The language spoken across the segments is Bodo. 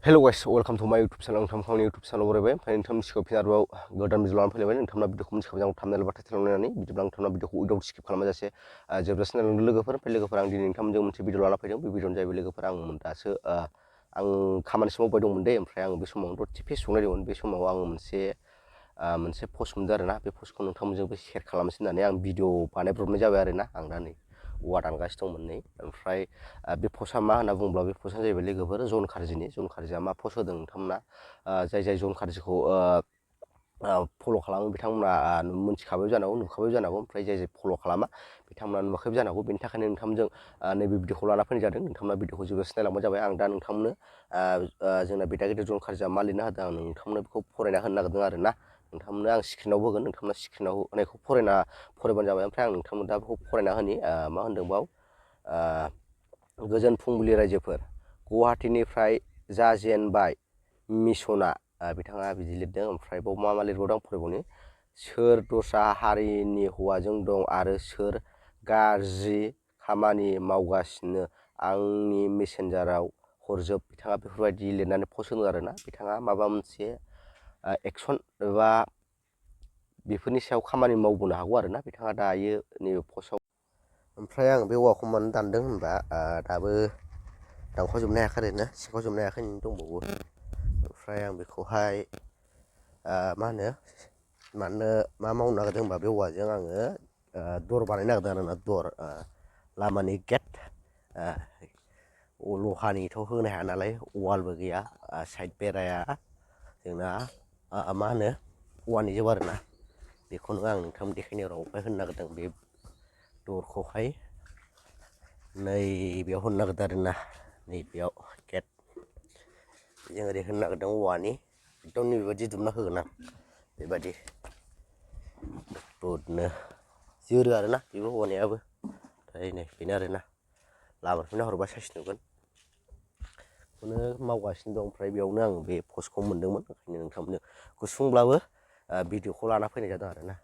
Hello guys, welcome to my YouTube channel. नोंथांनि YouTube channel बरायबाय ओमफ्राय नोंथांनि सिगाङाव फिन आरोबाव गोदान भिडिअ लानानै फैलायबाय नोंथांना भिडिअखौ मिथिखाबाय आं थाम्बनेल बा टाइटेल नायनानै बिदिब्ला नोंथांना भिडिअखौ उइदाउट स्किप खालामाजासे जोबजासिम नायलांदो लोगोफोर ओमफ्राय लोगोफोर आं दिनै नोंथांमोनजों मोनसे भिडिअ लाना फैदों बे भिडिअआनो जाहैबाय लोगोफोर आं दासो आं खामानिसो मावबाय दंमोन दे ओमफ्राय आं बे समाव दसे फेसबुक नायदोंमोन बे समाव आं मोनसे पस्ट मोनदों आरोना बे पस्टखौ नोंथांमोनजोंबो शेयार खालामनोसै होननानै आं भिडिअ बानायब्रबनाय जाबाय आरोना आं दा नै औवा दानगासिनो दंमोन नै ओमफ्राय बे पस्टआ मा होनना बुङोब्ला बे पस्टआ जाहैबाय लोगोफोर जन खारजिया मा पस्ट होदों नोंथांमोना जाय जन खारजिखौ फल' खालामो बिथांमोना मोनथिखाबाय जानांगौ नुखाबाय जानांगौ ओमफ्राय जाय फल' खालामा बिथांमोना नुवाखैबो जानांगौ बेनि थाखायनो नोंथांमोनजों नैबे भिडिअखौ लाना फैनाय जादों नोंथांमोना भिडिअखौ जोबजासिम नायलांबाय जाबाय आं दा नोंथांमोननो जोंना बेटा गिदिर जन खारजिया मा लिरना होदों आं नोंथांमोननो बेखौ फरायना होनो नागिरदों आरोना नोंथांमोननो आं स्क्रिनाव होगोन नोंथांमोना स्क्रिनाव होनायखौ फरायबानो जाबाय ओमफ्राय आं नोंथांमोन दा बेखौ फरायना होनि मा होनदों बाव गोजोन फुंबिलि रायजोफोर गुवाहाटीनिफ्राय जाजेनबाय मिशना बिथाङा बिदि लिरदों ओमफ्राय बाव मा लिरबावदों आं फरायबावनि सोर दस्रा हारिनि हौवाजों दं आरो सोर गाज्रि खामानि मावगासिनो आंनि मेसेन्जाराव हरजोब बिथाङा बेफोरबायदि लिरनानै पस्ट होदों आरोना बिथाङा माबा मोनसे एक्सन एबा बेफोरनि सायाव खामानि मावबोनो हागौ आरोना बिथाङा दायो नैबे पस्टआव ओमफ्राय आं बे औवाखौ मानो दानदों होनबा दाबो दानख'जोबनो हायाखै आरोना सिंखावजोबनो हायाखै दंबावो ओमफ्राय आं बेखौहाय मा मावनो नागिरदों होनबा बे औवाजों आङो दर बानायनो नागिरदों आरोना दर लामानि गेट लहानिथ' होनो हाया नालाय वालबो गैया साइड बेराया जोंना औवानि जोब आरोना बेखौनो आं नोंथांनो देखायनो रावहाय होनो नागिरदों बे दरखौहाय नैबेयाव होनो नागिरदों आरोना नैबेयाव गेट जों ओरै होनो नागिरदों औवानि एकदम नैबेबायदि दुमना होगोन आं बेबायदि ददनो जोरो आरोना बेबो औवानियाबो ओमफ्राय नै बेनो आरोना लामानिफ्राय नाहरबा साइस नुगोन बेखौनो मावगासिनो दं ओमफ्राय बेयावनो आं बे पस्टखौ मोनदोंमोन ओंखायनो नोंथांमोननो गुसुंब्लाबो भिडिअखौ लाना फैनाय जादों आरोना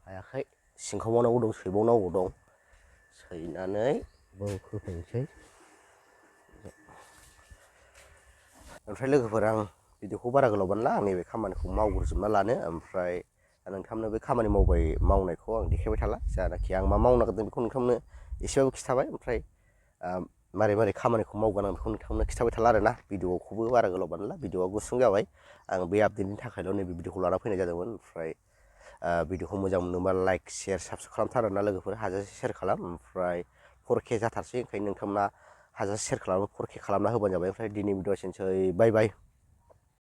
हायाखै सिंखावबावनांगौ दं सैबावनांगौ दं सैनानै होफैनोसै ओमफ्राय लोगोफोर आं भिडिअखौ बारा गोलाव बानायला आं नैबे खामानिखौ मावग्रोजोबना लानो ओमफ्राय नोंथांमोननो बे खामानि मावनायखौ आं देखायबाय थाला जानाखि आं मा मावनो नागिरदों बेखौ नोंथांमोननो एसेबाबो खिथाबाय ओमफ्राय मारै खामानिखौ मावगोन आं बेखौ नोंथांमोननो खिथाबाय थाला आरोना भिडिअखौबो बारा गोलाव बानायला भिडिअआ गुसुं जाबाय आं बे आपडेटनि थाखायल' नैबे भिडिअखौ लाना फैनाय जादोंमोन ओमफ्राय भिडिअखौ मोजां मोनोबा लाइक शेयार साबसक्राइब खालामथारोना लोगोफोर हाजासे शेयार खालाम ओमफ्राय 4K जाथारसै ओंखायनो नोंथांमोना हाजासे शेयार खालामो 4K खालामना होबानो जाबाय ओमफ्राय दिनै भिडिअआ एसेनोसै बाय